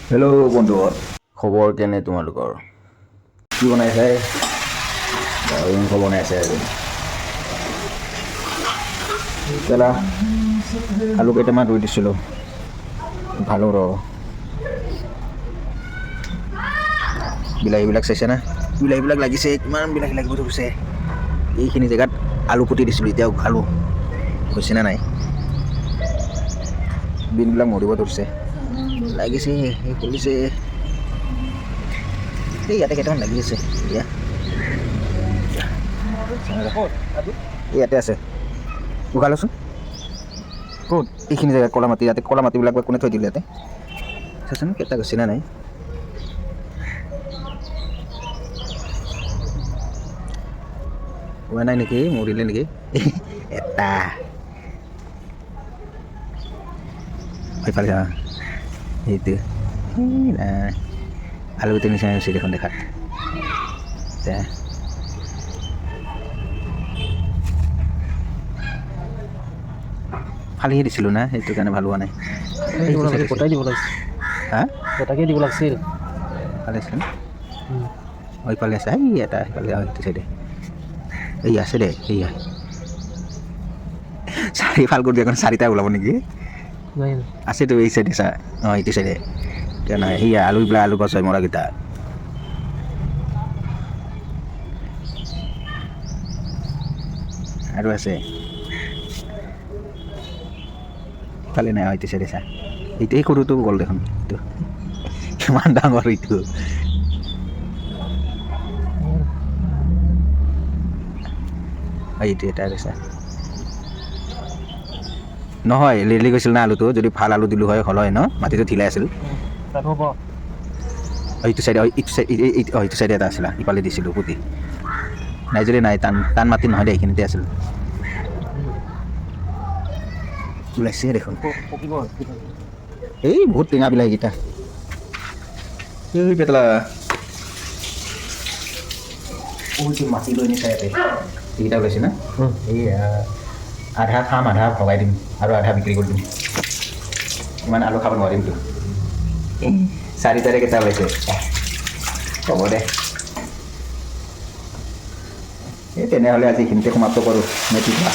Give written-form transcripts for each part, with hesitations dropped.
Hello' বন্ধুহঁত, খবৰ কেনে তোমালোকৰ? কি বনাইছে? গাহৰি মাংস বনাইছে আজি। পেলা আলু কেইটামান ৰুই দিছিলোঁ, ভালো ৰ। বিলাহীবিলাক চাইছে না? বিলাহীবিলাক লাগিছে, কিমান বিলাহী লাগিব ধৰিছে। এইখিনি জেগাত আলু পুতি দিছিলোঁ, এতিয়াও আলু হৈছে নে নাই? বিনবিলাক মৰিব ধৰিছে, লাগিছে, এই ফুলিছে। এই ইয়াতে কেইটামান লাগি আছে এতিয়া। এই ইয়াতে আছে, উঘালোচোন। ক'ত? এইখিনি জেগাত ক'লা মাটি, ইয়াতে ক'লা মাটিবিলাক বা কোনে থৈ দিলে ইয়াতে? চাচোন কেইটা গৈছে নে নাই। হোৱা নাই নেকি? মৰিলে নেকি? এটা সেইফালে যা, সেইটো এই নাই, আলুগুটিৰ নিচিনা হৈছে দেখোন দেখাত। এতিয়া ফালিহে দিছিলোঁ না, সেইটো কাৰণে ভাল হোৱা নাই। দিব লাগিছিল, গোটাই দিব লাগিছিল। হা? গোটাকে দিব লাগিছিল। ফালে আছিল। অ, ইফালে আছে, এই এটা সিফালে, অ, সেইটো চাইডে এই আছে দে। এইয়া চাৰিফাল কৰি এখন চাৰিটা ওলাব নেকি? নাই। আছেতো এই চাইডে চা। অঁ, এইটো চাইডে এতিয়া নাই। সেয়া আলুবিলাক, আলু গছ হয় মৰাকেইটা। আৰু আছে ইফালে। নাই, এইটো চাইডে চা। এইটো এই সৰুটো গ'ল দেখোন। এইটো কিমান ডাঙৰ এইটো। এইটো এটা আছে নহয়, লেলি গৈছিল না আলুটো। যদি ভাল আলু দিলোঁ হয়, হ'ল হয় ন? মাটিটো ঢিলাই আছিল। তাত হ'ব। এইটো চাইডে, এইটো চাইড, এইটো চাইডে এটা আছিল, ইফালে দিছিলোঁ পুতি। নাই যদি নাই, টান টান মাটি নহয় দে, এইখিনিতে আছিল। ওলাইছে দেখোন। পকিব। এই বহুত টেঙা বিলাহীকেইটা। এই পেটলা মাটি লৈ নিছে ইয়াতে। এইকেইটা ওলাইছে না? এই আধা খাম, আধা ভগাই দিম আৰু আধা বিক্ৰী কৰি দিম। ইমান আলু খাব নোৱাৰিমতো। চাৰিটাৰে কেইটা ওলাইছে, হ'ব দে। এই তেনেহ'লে আজি এইখিনিতে সমাপ্ত কৰোঁ নে কি কোৱা?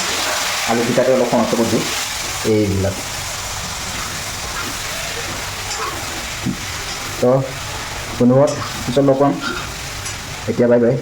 আলুকেইটাতে অলপ সমাপ্ত কৰি দিওঁ এইবিলাক। তো ধন্যবাদ, পিছত লগ পাম। এতিয়া বাই বাই।